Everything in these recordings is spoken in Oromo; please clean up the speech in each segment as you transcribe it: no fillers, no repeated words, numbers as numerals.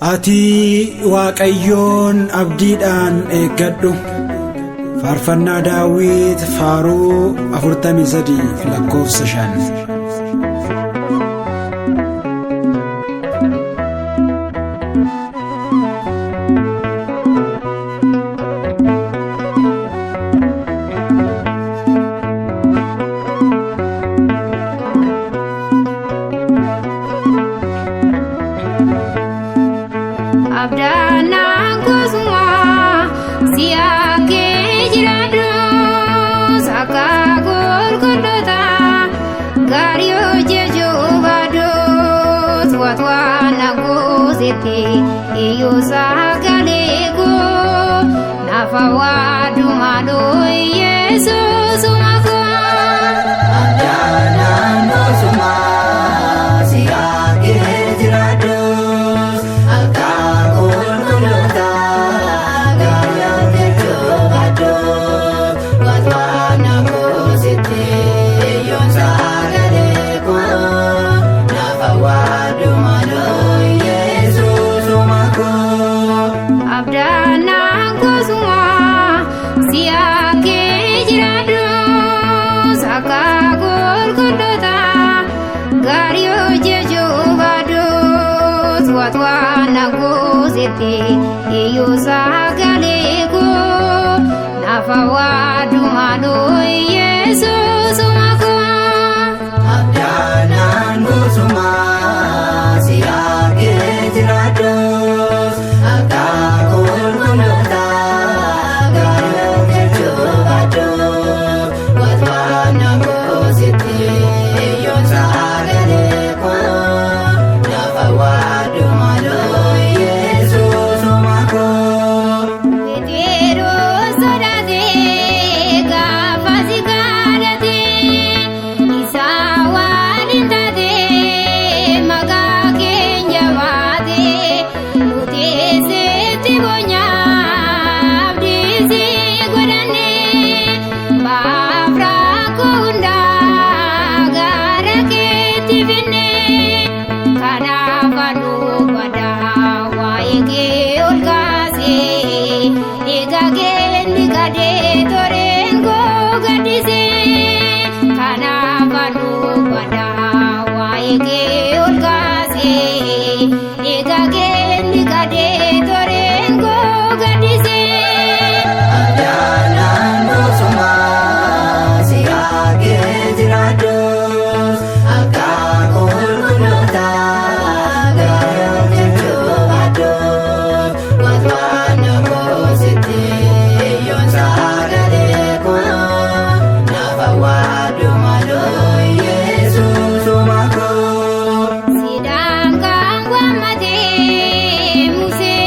Ati Waaqayyoon abdiidhaan eeggadhu. Faarfannaa Daawit Faaruu 43 lakkoofsa 5. Abdaanaan gosumaa si'a kee jiraadhu sakka qulqulloota gaarii hojjechuu baadhus watwaan gosetti iyyuu sagalee koo nafa waadumaaloo Yesuusuma koo. Abdaanaan gosumaa si'a kee jiraadhus akka qulqulloota gaarii hojjechuu baadhus watwaan gosetti iyyuu sagalee koo nafa waadumaaloo Yesuusuma koo. Abdaanaan gosumaa si'a kee jiraadhu sakka qulqulloota gaarii hojjechuu baadhus watwaan gosetti iyyuu sagalee koo nafa waadumaaloo Yesuusuma koo. Abdaanaan gosumaa si'a kee jiraadhus akka qulqulloota gaarii hojjechuu baadhus watwaan gosetti iyyuu sagalee koo nafa waadumaaloo Yesuusuma koo. Pheexroos sodaatee gaafa si kadhatee isaa waliin taatee maqaa keenya baatee nuti sitti boonyaa abdii si godhannee baaf rakkoo hundaa gara keetti finnee kanaaf anuu badaa waa'ee kee ol kaasee egaa keenni gadee toreen koo gaddisee kanaaf anuu badaa waa'ee kee ol kaasee egaa keenni gadee toreen koo gaddisee. Abdaanaan gosumaa si'a kee jiraadhus akka qulqulloota gaarii hojjechuu baadhus watwaan gosetti iyyuu sagalee koo nafa waadumaaloo Yesuusuma koo. Sidaan kan waammatee Musee.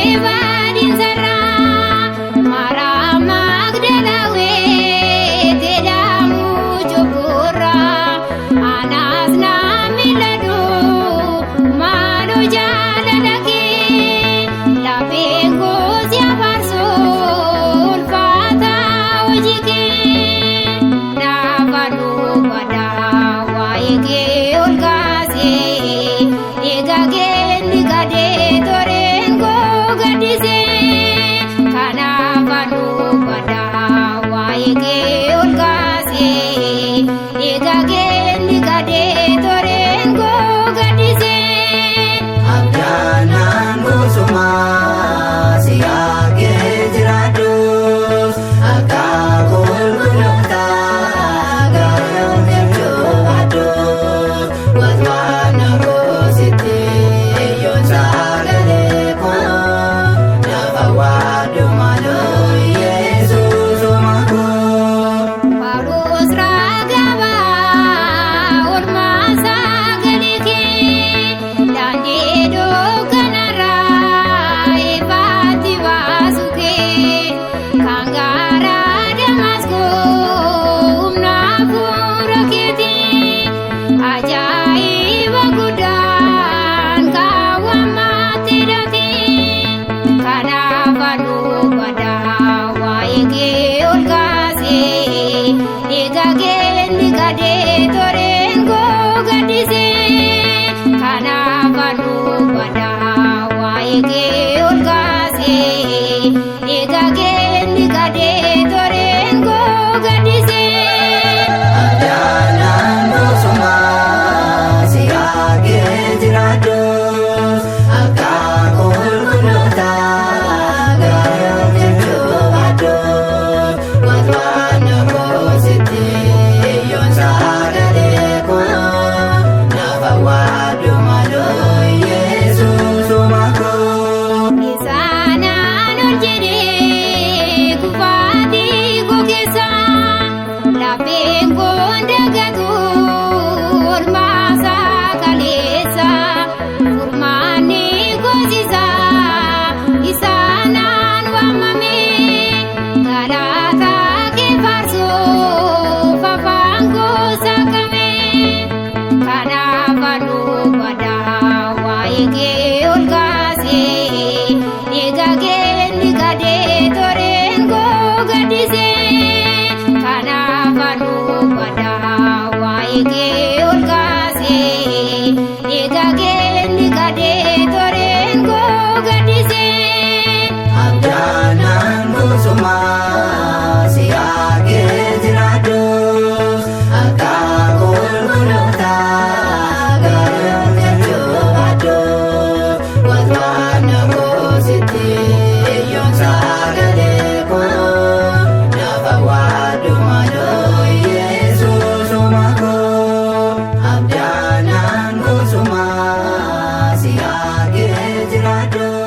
baadhu.